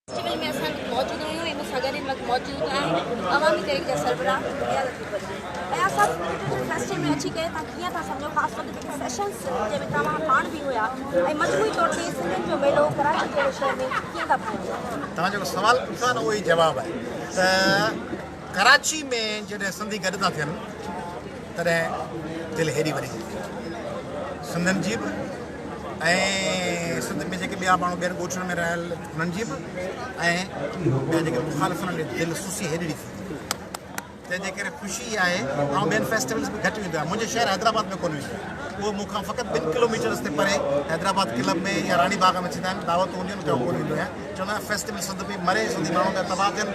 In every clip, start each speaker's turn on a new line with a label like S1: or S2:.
S1: Festival ۾ اسان موجود آهيون ۽ مون سان گڏ هن وقت موجود آهن عوامي تحريڪ جا سربراهه اياز لطيف پليجو. اياز صاحب لٽريچر فيسٽيول ۾ اچي ڪري توهان ڪيئن ٿا سمجهو خاص طور تي جيڪي سيشنز جنهن ۾ توهان پاڻ به هيا ۽ مجموعي طور تي سنڌين جو ميلو ڪراچي جهڙي شهر ۾ ڪيئن ٿا ڀانئيو؟
S2: توهان جيڪو سوال پڇيو آهي نه اهو ئي جواب آهي ته ڪراچي ۾ جڏهن سنڌي گڏ ٿا ٿين تڏهن دل هيڏي وڏي ٿي ٿئي سنڌين جي به ۽ سنڌ ۾ جيڪي ٻيا ماڻهو ٻين ڳوٺن ۾ رهيل انهن جي به ۽ ٻيا جيڪي مخالف انهن جي دل سسي هيڏڙي ٿي ٿئي تنهن جي ڪري خوشي اها آهي آئون ٻين فيسٽيولز ۾ گهٽ ويندو آهيان منهنجي شهر حيدرآباد ۾ ڪونه ويندو آهيان اهو مون کان فقط ٻن ڪلوميٽرز تي پري حيدرآباد ڪلب ۾ يا راڻي باغ ۾ ٿيندا آهن دعوتون هونديون آهن اتي آئون ڪونه ويندو آهيان چوندا آهن فيسٽيول سنڌ پئي مري سنڌي ماڻهو پيا تباهه ٿين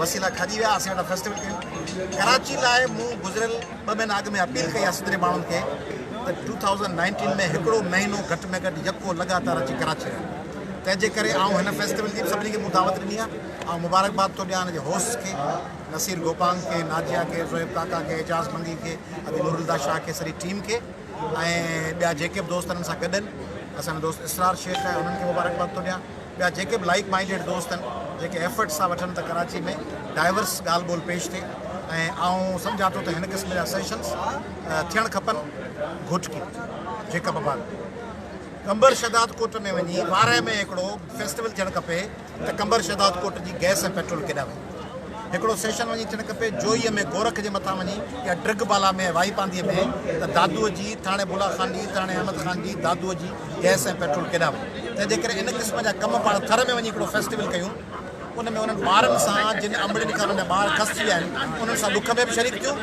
S2: وسيلا کڄي ويا اسين ويٺا فيسٽيول ڪيون ڪراچي لاء مون گذريل ٻه مهينا اڳ ۾ اپيل ڪئي آهي سنڌ جي ماڻهن کي ته ٽو ٿائوزنڊ نائنٽين ۾ هڪڙو مهينو گهٽ ۾ گهٽ يڪو لڳاتار اچي ڪراچي رهيو تنهن جي ڪري آئون هن فيسٽيول جي به سڀني کي مون دعوت ڏني آهي آئون مبارڪباد ٿو ڏيان هن جي هوسٽس کي نصير گوپانگ کي ناجيا کي زوهيب ڪاڪا کي اعجاز منگي کي ادي نورالهديٰ شاهه کي سڄي ٽيم کي ۽ ٻيا جيڪي به دوست هنن سان گڏ آهن اسان جو دوست اسرار شيخ آهي انهن کي مبارڪباد ٿو ڏيان ٻيا جيڪي به لائيڪ مائنڊيڊ دوست آهن جيڪي ايفرٽس ٿا وٺن ته ڪراچي ۾ ڊائيورس ڳالهه ٻولهه پيش ٿئي ۽ آئون سمجهان ٿو ته هن قسم جا سيشنس ٿيڻ کپن گهوٽڪي، جيڪب آباد، قمبر شهداد ڪوٽ ۾ وڃي وارهه ۾ هڪڙو فيسٽيول ٿيڻ کپي ته قمبر شهداد ڪوٽ جي گئس ۽ پيٽرول ڪيڏانهن وئي هڪڙو سيشن وڃي ٿيڻ کپي جوهيء ۾ گورک جي مٿان وڃي يا ڊرگهه بالا ۾ وائي پانڌيء ۾ ته دادوء جي ٿاڻي بولا خان جي ٿاڻي احمد خان جي دادوء جي گئس ۽ پيٽرول ڪيڏانهن وئي تنهن جي ڪري ان قسم جا ڪم پاڻ ٿر ۾ وڃي هڪڙو فيسٽيول ڪيون ان ۾ انهن ٻارن سان جن امڙين کان انهن جا ٻار کسجي ويا آهن انهن سان ڏک ۾ به شريڪ ٿيون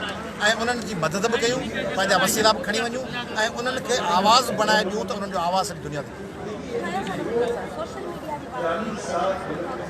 S2: ۽ انهن جي مدد به ڪيون پنهنجا وسيلا به کڻي وڃون ۽ انهن کي آواز بڻائي ڏيون ته انهن جو آواز سڄي دنيا تي پهچي.